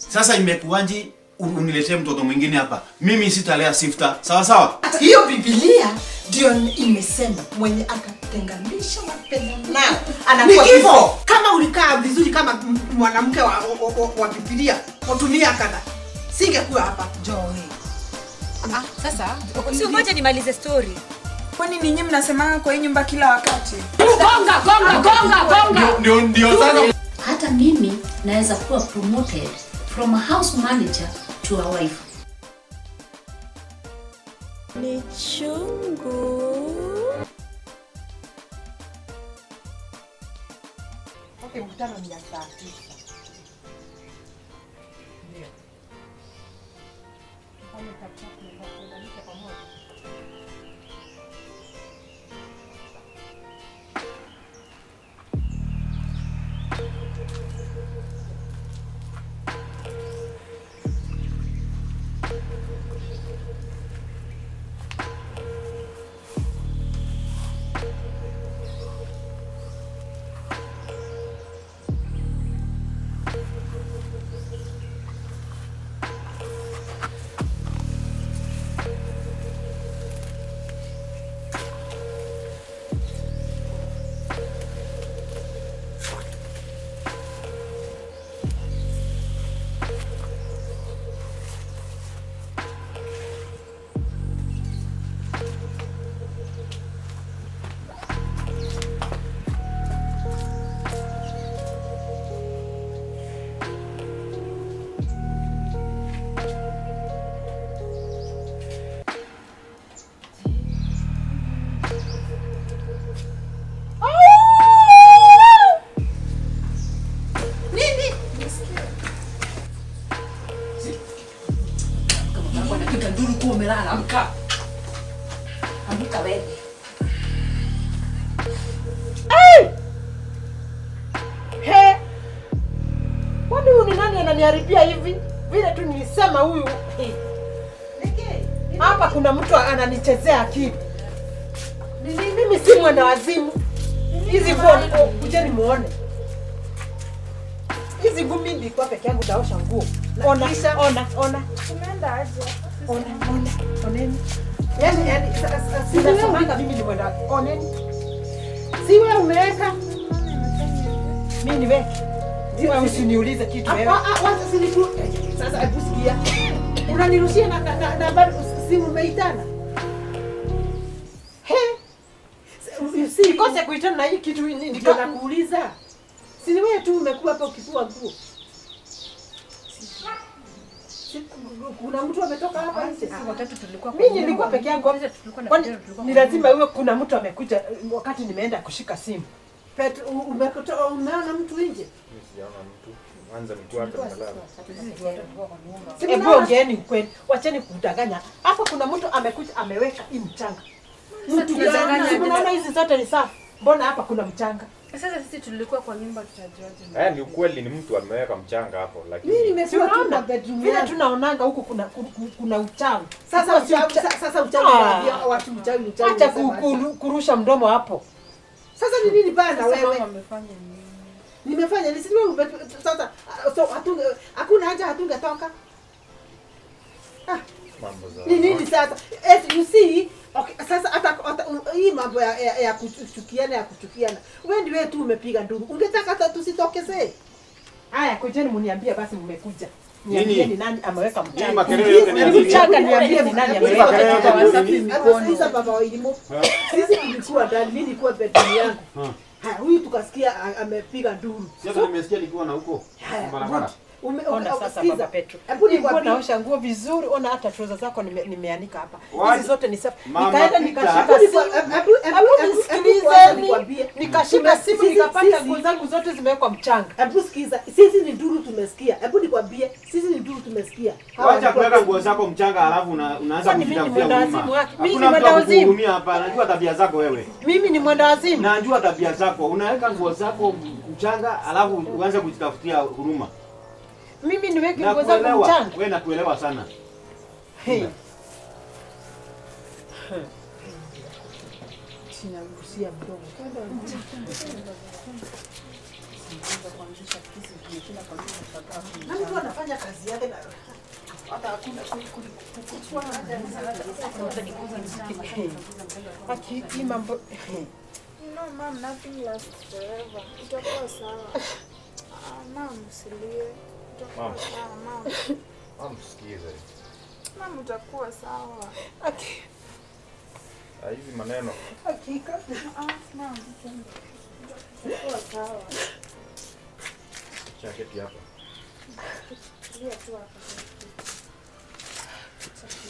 Sasa imekuwaje uniletee mtoto mwingine hapa? Mimi sitalea Sifta. Sawa sawa? Hiyo Biblia ndio imesema mwenye akatenganisha wapendanao anakuwa kifo. Kama ulikaa vizuri kama mwanamke wa Biblia, utumia kana. Singekuwa hapa. Joy. Sasa si ngoja nimalize story. Kwani ninyi mnasemanga kwa hii nyumba kila wakati? Gonga gonga gonga gonga. Ndio sasa. Hata mimi naweza kuwa promoted from a house manager to a wife. Ni chungu. Okay, mkutano ni ya saa 9. Ndio. Tufanye tap pamoja. Amka. Amka wewe. Hey! He! Kwani huyu ni nani ananiharibia hivi? Vile tu nilisema huyu. Hapa kuna mtu ananichezea akili. Mimi si mwana wazimu. Hizi nguo kujeni muone. Hizi nguo mimi kwa peke yangu taosha nguo. Ona, ona, ona. Umeenda aje? Ona, ona, oneni. Yaani sasa mimi ni mwenda. Oneni. Si wewe umeweka? Mimi niweke. Ndio usiniulize kitu wewe. Wacha siniku. Sasa hebu sikia. Unanirushia na bado si umeitana. He. Si kose kuitana na hii kitu ndio nakuuliza. Si wewe tu umekuwa hapa ukifua nguo. Kuna mtu ametoka hapa nje. Sisi watatu tulikuwa. Mimi nilikuwa peke yangu. Ni lazima iwe kuna mtu amekuja wakati nimeenda kushika simu. Petro, umeona mtu nje? Mimi sijaona mtu. Kwanza mtu hata mlala. Hebu ongeeni ukweli. Wacheni kudanganya. Hapa kuna mtu amekuja ameweka hii mchanga. Mtu gani? Unaona hizi zote ni safi. Mbona hapa kuna mchanga? Sasa sisi tulikuwa kwa nyumba tutajuaje? Ni ukweli ni mtu ameweka mchanga hapo lakini mimi nimesema tu na bedroom. Vile tunaonanga huku kuna uchawi. Sasa uchawi unaambia watu uchawi. Acha kurusha mdomo hapo. Sasa ni nini bana wewe? Umefanya nini? Nimefanya nini? Si wewe sasa so hakuna haja hatungetoka. Mambo za. Ni nini sasa? As you see, okay, sasa hata hii mambo ya kuchukiana, Wewe ndiwe tu umepiga nduru. Ungetaka hata tusitokezee. Haya, kujeni mniambie basi mmekuja. Niambie ni nani ameweka mchanga. Mchanga niambie ni nani ameweka. Sasa baba wa elimu. Sisi tulikuwa ndani, mimi nilikuwa bedroom yangu. Haya, huyu tukasikia amepiga nduru. Sasa nimesikia nikiwa na huko barabara. Ona sasa baba Petro. Hebu nilikuwa naosha nguo vizuri, ona hata trouser zako nimeanika hapa. Hizi zote ni safi. Nikaenda nikashika simu. Hebu nisikilizeni. Nikashika simu nikapata nguo zangu zote zimewekwa mchanga. Hebu sikiza. Sisi ni nduru tumesikia. Hebu nikwambie, sisi ni nduru tumesikia. Wacha kuweka nguo zako mchanga alafu unaanza kujitafutia huruma. Mimi ni mwenda wazimu hapa, najua tabia zako wewe. Mimi ni mwenda wazimu. Najua tabia zako. Unaweka nguo zako mchanga alafu uanze kujitafutia huruma. Mimi niweke nguo zangu mchanga. Wewe nakuelewa sana. Hey. Sinagusia mdomo. za kuanzisha kesi tumeshinda kwa nini tutakaa. Na mtu anafanya kazi yake na hata hakuna kuchukua haki hii mambo. No mom, nothing lasts forever. Itakuwa sawa. Mom, usilie. Itakuwa sawa mom. Mom, sikize. Mom, utakuwa sawa. Okay. Hizi maneno. Hakika. Mom, utakuwa sawa. Chaketi hapa. Tulia tu hapa.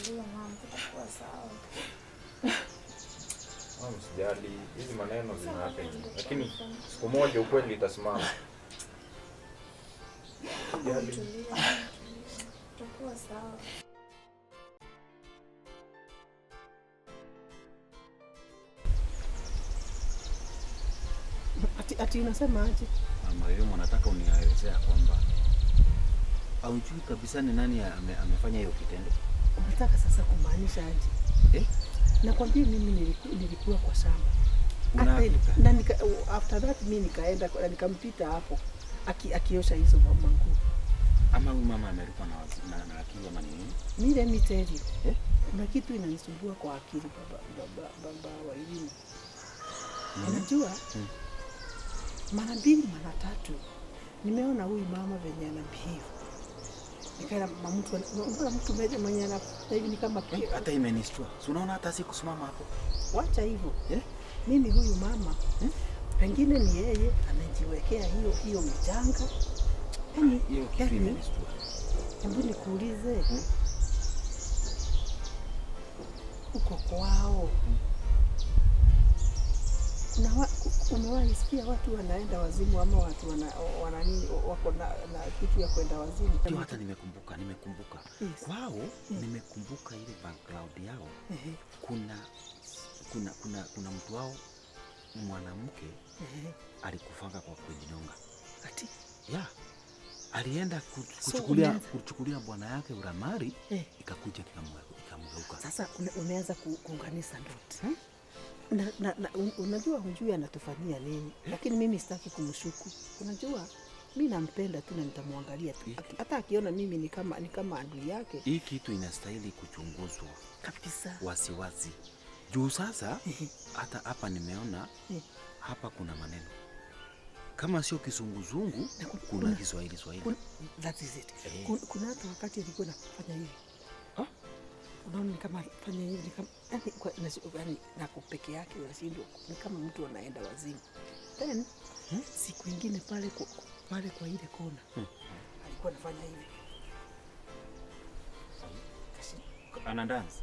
Tulia mom, utakuwa sawa. Mom, usijali, hizi maneno zina happen. Lakini siku moja ukweli itasimama. Usijali. Utakuwa sawa. Ati unasema aje? Mama yeye anataka unielezea kwamba haujui kabisa ni nani amefanya hiyo kitendo. Unataka sasa kumaanisha aje? Eh? Nakwambia mimi nilikuwa kwa shamba. Na after that mimi nikaenda nikampita hapo akiosha hizo manguo. Ama huyu mama amerukwa na akili ama nini? Mimi let me tell you. Eh? Kuna kitu inanisumbua kwa akili baba wa elimu. Unajua? Mara mbili mara tatu nimeona huyu mama venye ana behave. Nikaona mtu mmoja mwenye ana hivi ni kama hata imenistua. Si unaona hata sikusimama hapo. Wacha hivyo. Mimi huyu mama pengine ni yeye amejiwekea hiyo mchanga. Yaani hiyo kitu imenistua. Hebu nikuulize. Uko kwao. Umewahi sikia watu wanaenda wazimu ama watu wana nini wako na kitu ya kwenda wazimu? Ndio, hata nimekumbuka. Yes. Kwao nimekumbuka ile background yao. Kuna mtu wao mwanamke alikufanga kwa kujinyonga. Ati? Yeah. Alienda kuchukulia bwana yake uramari, ikakuja ikamgeuka. Sasa umeanza kuunganisha ndoto. Na unajua hujui anatufanyia nini, lakini mimi sitaki kumshuku. Unajua mimi nampenda tu na nitamwangalia tu. Hata akiona mimi ni kama adui yake. Hii kitu inastahili kuchunguzwa kabisa. Wasiwasi. Juu sasa hata hapa nimeona hapa kuna maneno. Kama sio kisunguzungu kuna Kiswahili Swahili. That is it. Kuna hata wakati alikuwa anafanya hivi. Unaona ni kama fanya hivi ni kama yani na peke yake unashindwa ni kama mtu anaenda wazimu. Then siku nyingine pale kwa ile kona alikuwa anafanya hivi. Ana dance?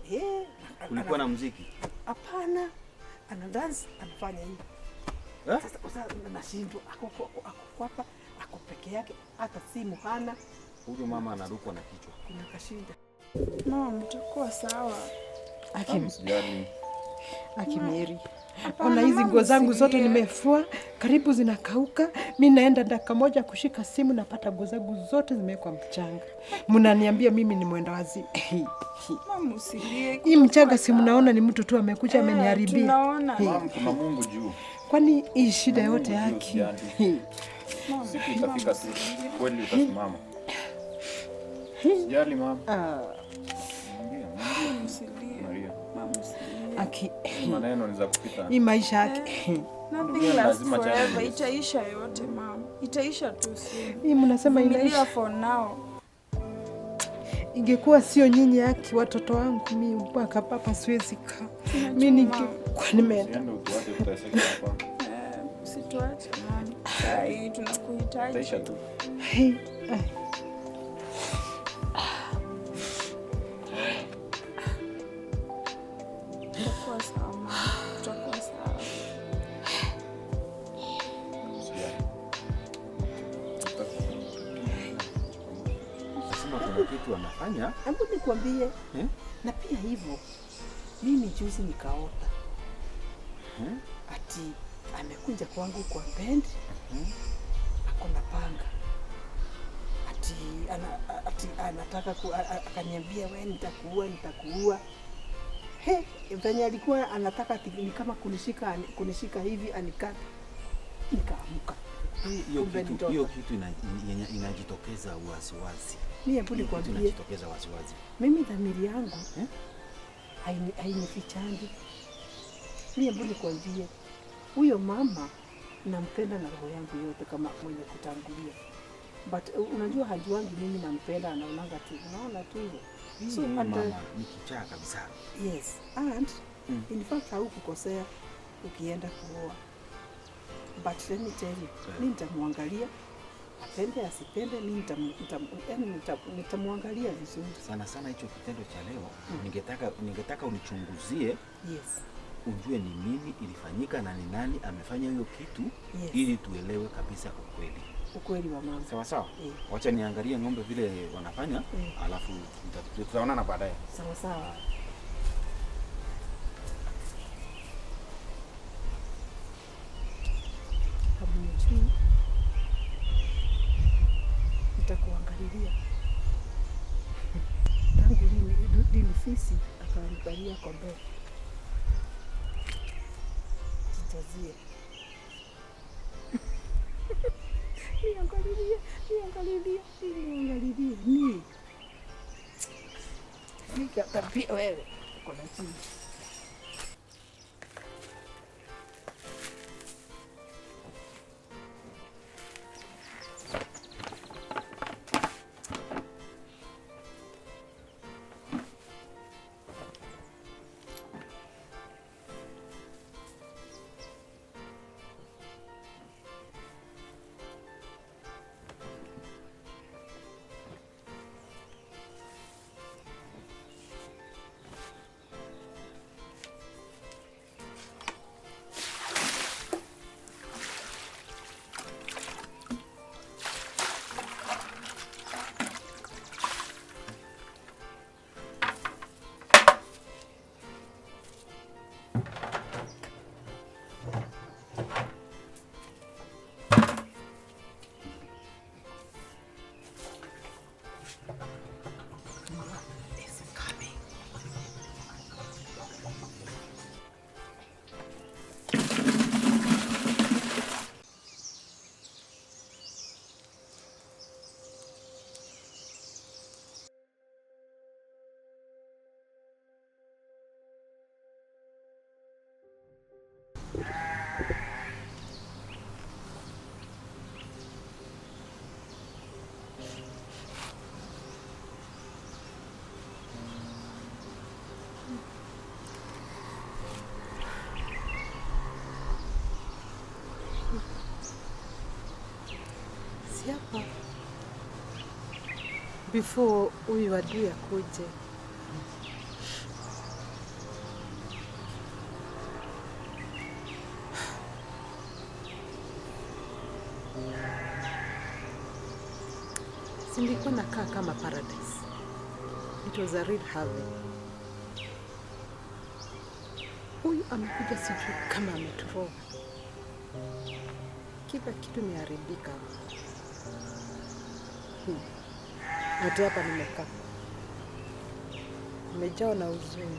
Kulikuwa na muziki? Hapana. Ana dance anafanya hivi. Sasa nashindwa ako hapa ako peke yake hata simu hana. Huyu mama anarukwa na kichwa. Kuna kashinda. Mom, utakuwa sawa. Aki Mary. Ona hizi nguo zangu zote nimefua, karibu zinakauka. Mimi naenda dakika moja kushika simu napata nguo zangu zote zimewekwa mchanga. Mnaniambia mimi ni mwenda wazimu. Mom, usilie. Hii mchanga si mnaona ni mtu tu amekuja ameniharibia. Tunaona. Mom, kuna Mungu juu. Kwani hii shida yote haki? Siku itafika tu. Kweli utasimama. Sijali mama. Aki maneno ni za kupita. Hii maisha yake. Nothing lasts forever. Itaisha yote mama. Itaisha tu soon. Hii mnasema inaisha for now. Ingekuwa sio nyinyi haki watoto wangu mimi mpaka papa siwezi kaa. Mimi ningekuwa nimeenda. Usiende utuache tutaseka hapa. Usituache mama. Sai tunakuhitaji. Itaisha tu. Hey. Utakuwa sawa mama. Utakuwa sawa. Nasema kuna kitu anafanya. Hebu nikwambie. Na pia hivyo mimi juzi nikaota. Ati amekuja kwangu kwa bend. Ako na panga. Ati anataka akaniambia wewe nitakuua. He, venye alikuwa anataka ni kama kunishika hivi anikata. Nikaamka. Hiyo Kumbe ni kitu ndoto. hiyo kitu inajitokeza waziwazi. Mimi hebu Hiyo kitu nikwambie, inajitokeza waziwazi. mimi dhamiri yangu Eh? hainifichangi. Mimi hebu nikwambie, huyo mama nampenda na roho yangu yote kama mwenye kutangulia, but unajua hajuangi mimi nampenda, anaonanga tu, unaona tu hivyo. So Huyu and, mama ni kichaa kabisa. yes and in fact haukukosea ukienda kuoa, but let me tell you, mi nitamwangalia apende asipende, mi nitamwangalia vizuri. Sana sana hicho kitendo cha leo ningetaka unichunguzie Yes. ujue ni nini ilifanyika na ni nani amefanya hiyo kitu Yes. ili tuelewe kabisa ukweli. Ukweli wa mambo. Sawa sawa. Eh. Wacha niangalie ng'ombe vile wanafanya alafu tutaonana baadaye. Sawa sawa. Hamnijui, nitakuangalilia. Tangu lini fisi akanibalia kondoo? Jijazie. Niangalilie, niangalilie, niangalilie ni nikatabia wewe uko na chini. Si hapa before huyu adui akuje. Si nilikuwa nakaa kama paradise. It was a real heaven. Huyu amekuja sijui kama ameturoga. Kila kitu imeharibika. Hata hapa nimekaa nimejawa na huzuni.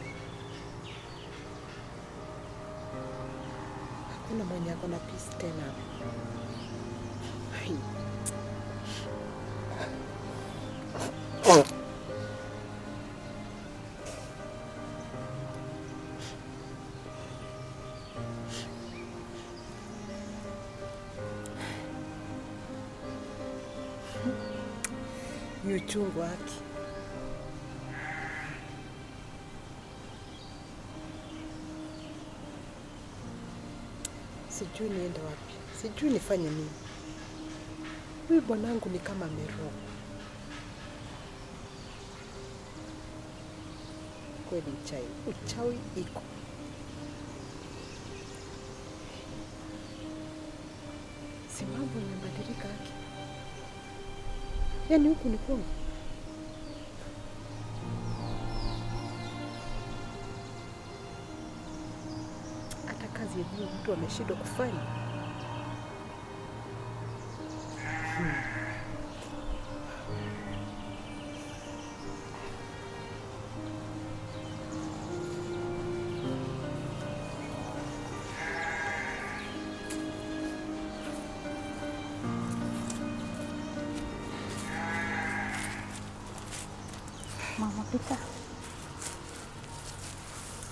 Hakuna mwenye ako na peace tena. Hai. Ni uchungu wake. Sijui niende wapi, sijui nifanye nini. Huyu bwanangu ni kama amerogwa kweli. Uchawi, uchawi iko. Si mambo imebadilika haki, yaani huku ni kwangu. Hata kazi yenyewe mtu ameshindwa kufanya. Mama Pita.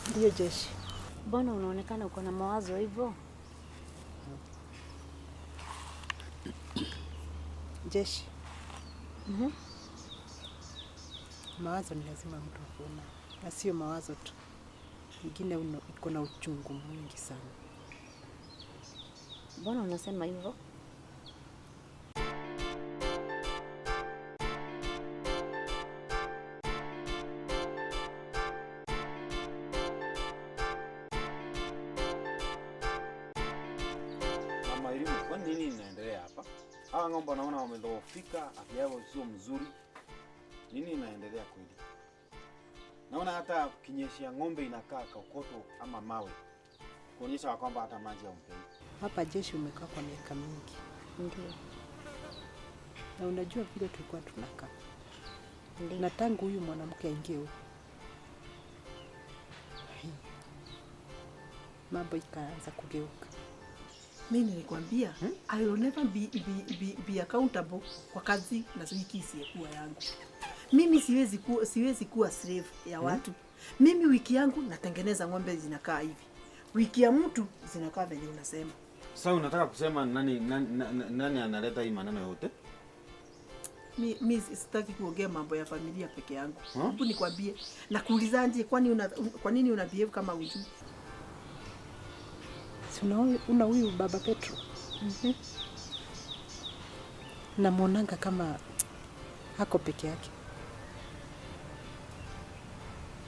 Ndiyo Jeshi. Mbona unaonekana uko na mawazo hivyo? Jeshi. Mawazo ni lazima mtu akuwe nayo. Na sio mawazo tu. Ingine iko na uchungu mwingi sana. Mbona unasema hivyo? Mama Elimu, kwa nini inaendelea hapa? Hawa ng'ombe naona wamedhoofika, afya yao sio mzuri. Nini inaendelea kweli? Naona hata kinyeshia ng'ombe inakaa kokoto ama mawe. Kuonyesha kwamba hata maji hampei. Hapa Jeshi umekaa kwa miaka mingi. Ndio. Na unajua vile tulikuwa tunakaa. Ndio. Na tangu huyu mwanamke aingie huku, mambo ikaanza kugeuka. Mimi nilikwambia I will never be accountable kwa kazi na wiki isiyekuwa yangu. Mimi siwezi kuwa slave ya watu. Mimi wiki yangu natengeneza ng'ombe zinakaa hivi. Wiki ya mtu zinakaa vile unasema. Sasa unataka kusema nani analeta hii maneno yote? Mimi sitaki kuongea mambo ya familia peke yangu. Hebu nikwambie, nakuuliza nje, kwa nini una behave kama hujui? Si una huyu baba Petro? Namuonanga kama hako peke yake.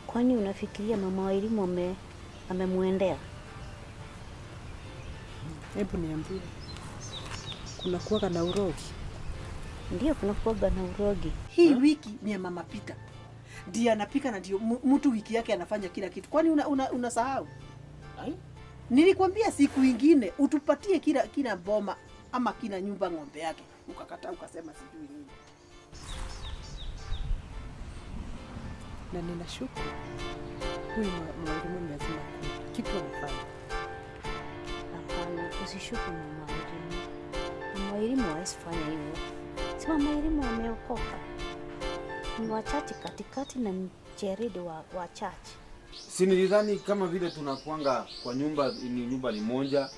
Kwani unafikiria mama wa Elimu amemuendea? Hebu niambie. Kuna kuwaga na urogi? Ndio, kuna kuwaga na urogi. Hii wiki ni ya mama Pita. Ndiye anapika na ndio mtu wiki yake anafanya kila kitu. Kwani unasahau? Ai? Nilikwambia siku ingine utupatie kila boma ama kila nyumba ng'ombe yake. Ukakataa ukasema sijui nini. Na ninashuku huyu mwalimu lazima kitu amefanya. Hapana, usishuku mama Elimu. Mama Elimu hawezi fanya hivyo. Si mama Elimu ameokoka. Ni wachache katikati na mcheridi wa chache. Si nilidhani kama vile tunakuanga kwa nyumba, ni nyumba ni moja,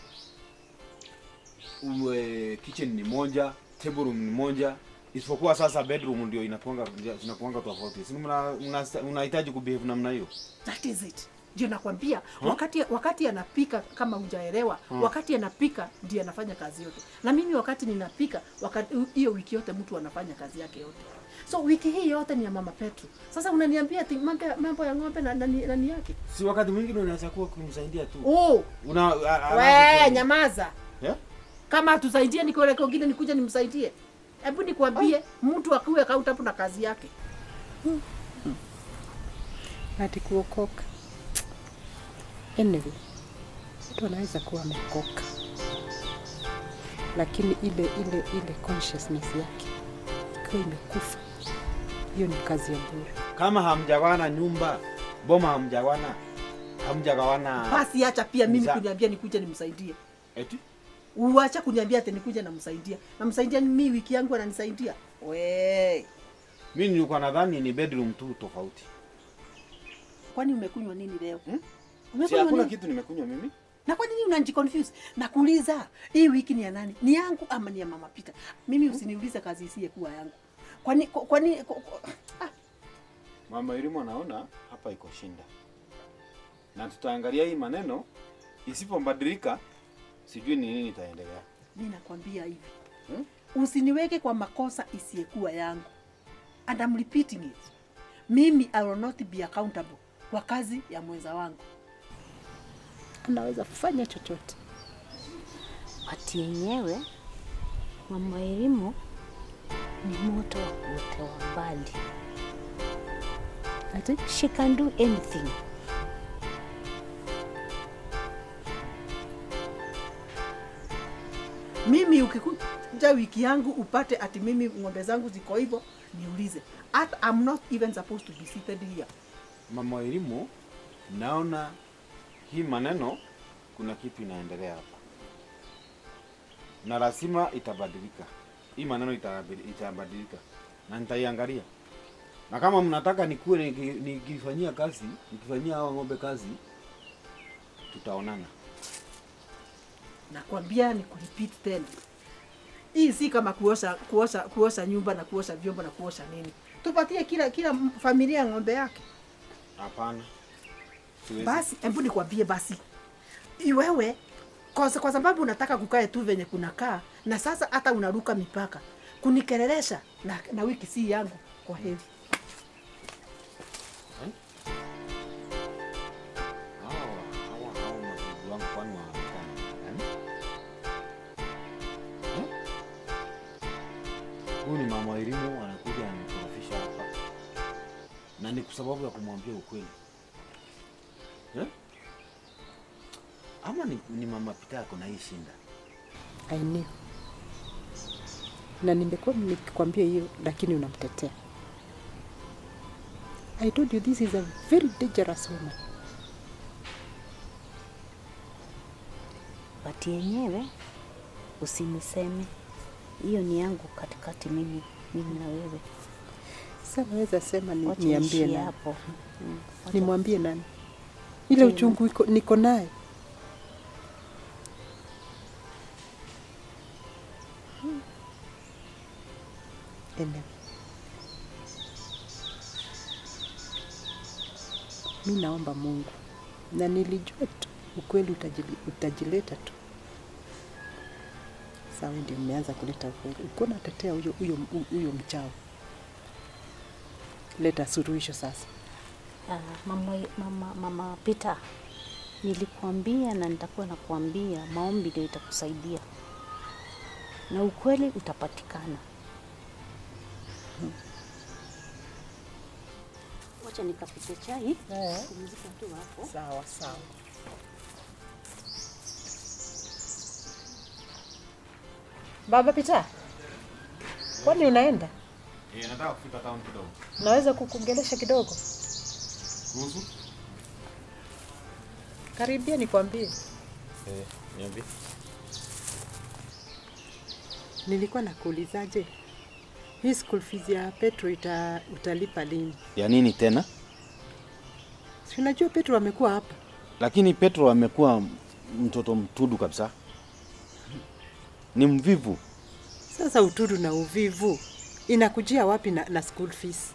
kitchen ni moja, table room ni moja, isipokuwa sasa bedroom ndio zinakuanga tofauti. Si mnahitaji kubehave namna hiyo? That is it. Ndio nakwambia, wakati anapika kama hujaelewa, wakati anapika ndiye anafanya kazi yote. Na mimi wakati ninapika, wakati hiyo wiki yote mtu anafanya kazi yake yote. So wiki hii yote ni ya mama Petro. Sasa unaniambia ati mambo ya ng'ombe na nani yake? Si wakati mwingine unaweza kuwa kumsaidia tu. Oh, wewe nyamaza. Yeah? Kama tusaidie niko leo kwingine nikuja nimsaidie. Hebu nikwambie mtu akiwe account hapo na kazi yake. Ati kuokoka. Anyway, mtu anaweza kuwa ameokoka. Lakini ile consciousness yake ikiwa imekufa, hiyo ni kazi ya bure. Kama hamjawana nyumba, boma hamjagawana. Basi acha pia mimi kuniambia nikuje nimsaidie. Eti? Uacha kuniambia ati nikuje namsaidia. Namsaidia mimi wiki yangu ananisaidia. We. Mimi nilikuwa nadhani ni bedroom tu tofauti. Kwani umekunywa nini leo? Si hakuna kitu nimekunywa mimi. Na kwa nini unaniconfuse? Nakuuliza, hii wiki ni ya nani? Ni yangu ama ni ya mama Pita? Mimi usiniulize kazi isiyekuwa yangu. Kwani Mama Elimu anaona hapa iko shinda. Na tutaangalia hii maneno isipobadilika sijui ni nini itaendelea. Mimi nakwambia hivi. Usiniweke kwa makosa isiyekuwa yangu. And I'm repeating it. Mimi I will not be accountable kwa kazi ya mwenza wangu. Anaweza kufanya chochote. Pati yenyewe mama Elimu ni moto wa kuotewa mbali. Ati she can do anything. Mimi ukikuja wiki yangu upate ati mimi ng'ombe zangu ziko hivyo niulize. At I'm not even supposed to be seated here. Mama Elimu, naona hii maneno kuna kitu inaendelea hapa. Na lazima itabadilika. Hii maneno itabadilika. Na nitaiangalia. Na kama mnataka nikuwe nikifanyia kazi, nikifanyia hawa ng'ombe kazi, tutaonana. Nakwambia ni kurepeat tena. Hii si kama kuosha nyumba na kuosha vyombo na kuosha nini. Tupatie kila familia ng'ombe yake. Hapana. Siwezi. Basi hebu nikwambie basi. Wewe kwa sababu unataka kukae tu venye kunakaa na sasa hata unaruka mipaka. Kunikelelesha na wiki si yangu, kwa heri. Hawa mabibi wangu kwani wanaonekana? Huyu ni mama Elimu anakuja anikorofisha hapa. Na ni kwa sababu ya kumwambia ukweli. Ama ni mama Peter ako na hii shinda. I knew. Na nimekuwa nikikwambia hiyo lakini unamtetea. I told you this is a very dangerous woman. But yenyewe usiniseme. Hiyo ni yangu katikati mimi na wewe. Sasa naweza sema niambie nani hapo. Nimwambie nani? Ile uchungu niko naye. Anyway. Mimi naomba Mungu. Na nilijua tu ukweli utajileta tu. Sawa, ndio mmeanza kuleta ukweli. Uko natetea huyo mchawi. Leta suluhisho sasa. Mama Peter, nilikuambia na nitakuwa nakuambia, maombi ndio itakusaidia. Na ukweli utapatikana. Wacha nikapike chai. Pumzika tu hapo. Sawa sawa. Baba Peter, kwani unaenda? Nataka kufika town kidogo. Naweza kukuongelesha kidogo? Kuhusu? Karibia nikwambie. Niambie. Nilikuwa nakuulizaje? Hii school fees ya Petro utalipa lini? Ya nini tena? Si unajua Petro amekuwa hapa. Lakini Petro amekuwa mtoto mtudu kabisa. Ni mvivu. Sasa utudu na uvivu inakujia wapi na school fees?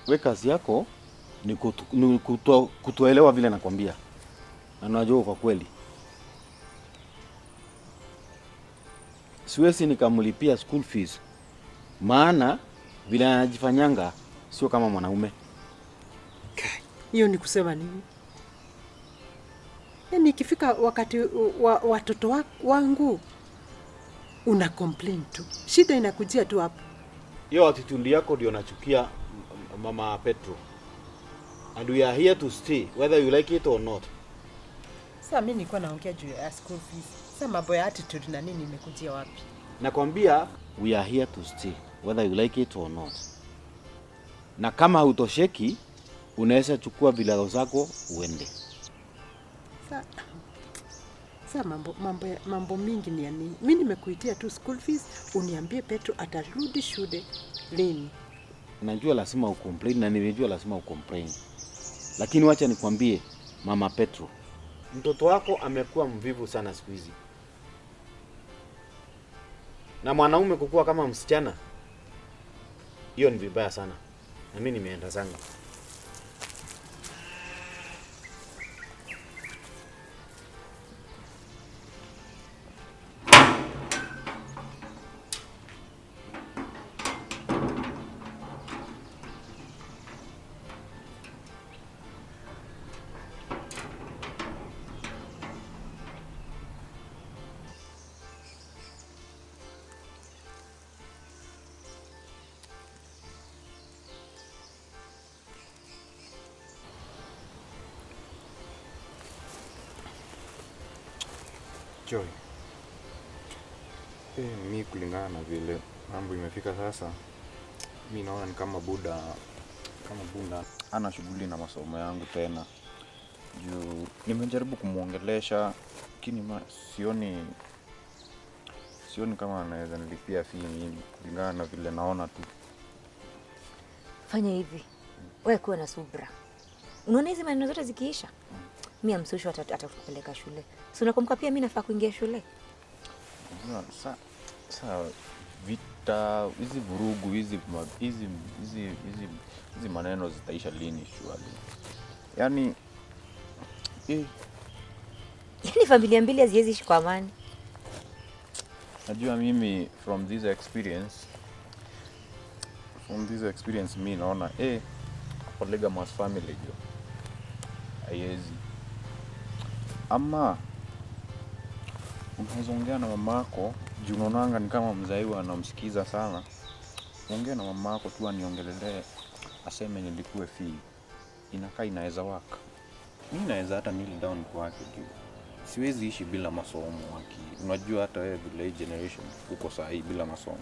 We kazi yako ni kutoelewa vile nakwambia. Na unajua kwa kweli. Siwezi nikamlipia school fees. Maana vile anajifanyanga sio kama mwanaume. Hiyo ni kusema nini? Yaani ikifika wakati watoto wangu una complain tu. Shida inakujia tu hapo. Hiyo attitude yako ndio nachukia Mama Petro. And we are here to stay whether you like it or not. Sasa mimi nilikuwa naongea juu ya school fees. Sasa mambo ya attitude na nini imekujia wapi? Nakwambia we are here to stay whether you like it or not. Na kama hutosheki unaweza chukua vilalo zako uende. Sasa mambo mingi ni ya nini? Mimi nimekuitia tu school fees uniambie Petro atarudi shule lini. Najua lazima ucomplain na nimejua lazima ucomplain. Lakini wacha nikwambie Mama Petro, mtoto wako amekuwa mvivu sana siku hizi. Na mwanaume kukua kama msichana, hiyo ni vibaya sana. Na mimi nimeenda zangu. Joy. Mi kulingana na vile mambo imefika sasa, mi naona ni kama Buda ana shughuli na masomo yangu tena. Juu nimejaribu kumuongelesha lakini sioni kama anaweza nilipia fee mimi kulingana na vile naona tu. Fanya hivi. Wewe kuwa na subra. Unaona hizi maneno zote zikiisha? Mimi amsushu atakupeleka shule. Si unakumbuka pia mimi nafaa kuingia shule? Sa sa vita hizi vurugu hizi hizi hizi hizi maneno zitaisha lini surely? Yaani Yaani familia mbili haziwezi ishi kwa amani. Najua mimi from this experience mi naona polygamous family jo haiwezi. Ama unaweza ongea na mamako juu unaonanga ni kama mzaiwa anamsikiza sana. Ongea na mamako tu aniongelele, aseme nilikuwe fee. Inakaa inaweza work. Mimi naweza hata kneel down kwake juu siwezi ishi bila masomo haki. Unajua hata wewe vile generation uko saa hii bila masomo.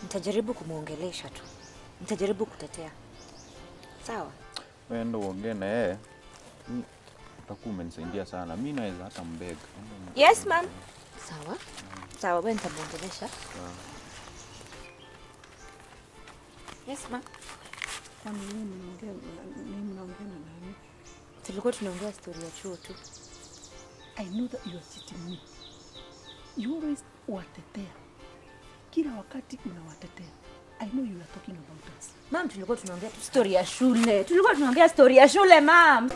Nitajaribu kumuongelesha tu. Nitajaribu kutetea. Sawa? Wewe ndio uongee na yeye. Utakuwa umenisaidia sana. Mimi naweza hata mbeg. Yes ma'am. Sawa? Sawa, wewe nitamuongelesha. Yes ma'am. Kwani mnaongea na nani? Tulikuwa tunaongea story ya chuo tu. I know that you are cheating me. You always watetea. Kila wakati unawatetea. I know you are talking about us. Ma'am, tulikuwa tunaongea story ya shule. Tulikuwa tunaongea story ya shule, ma'am.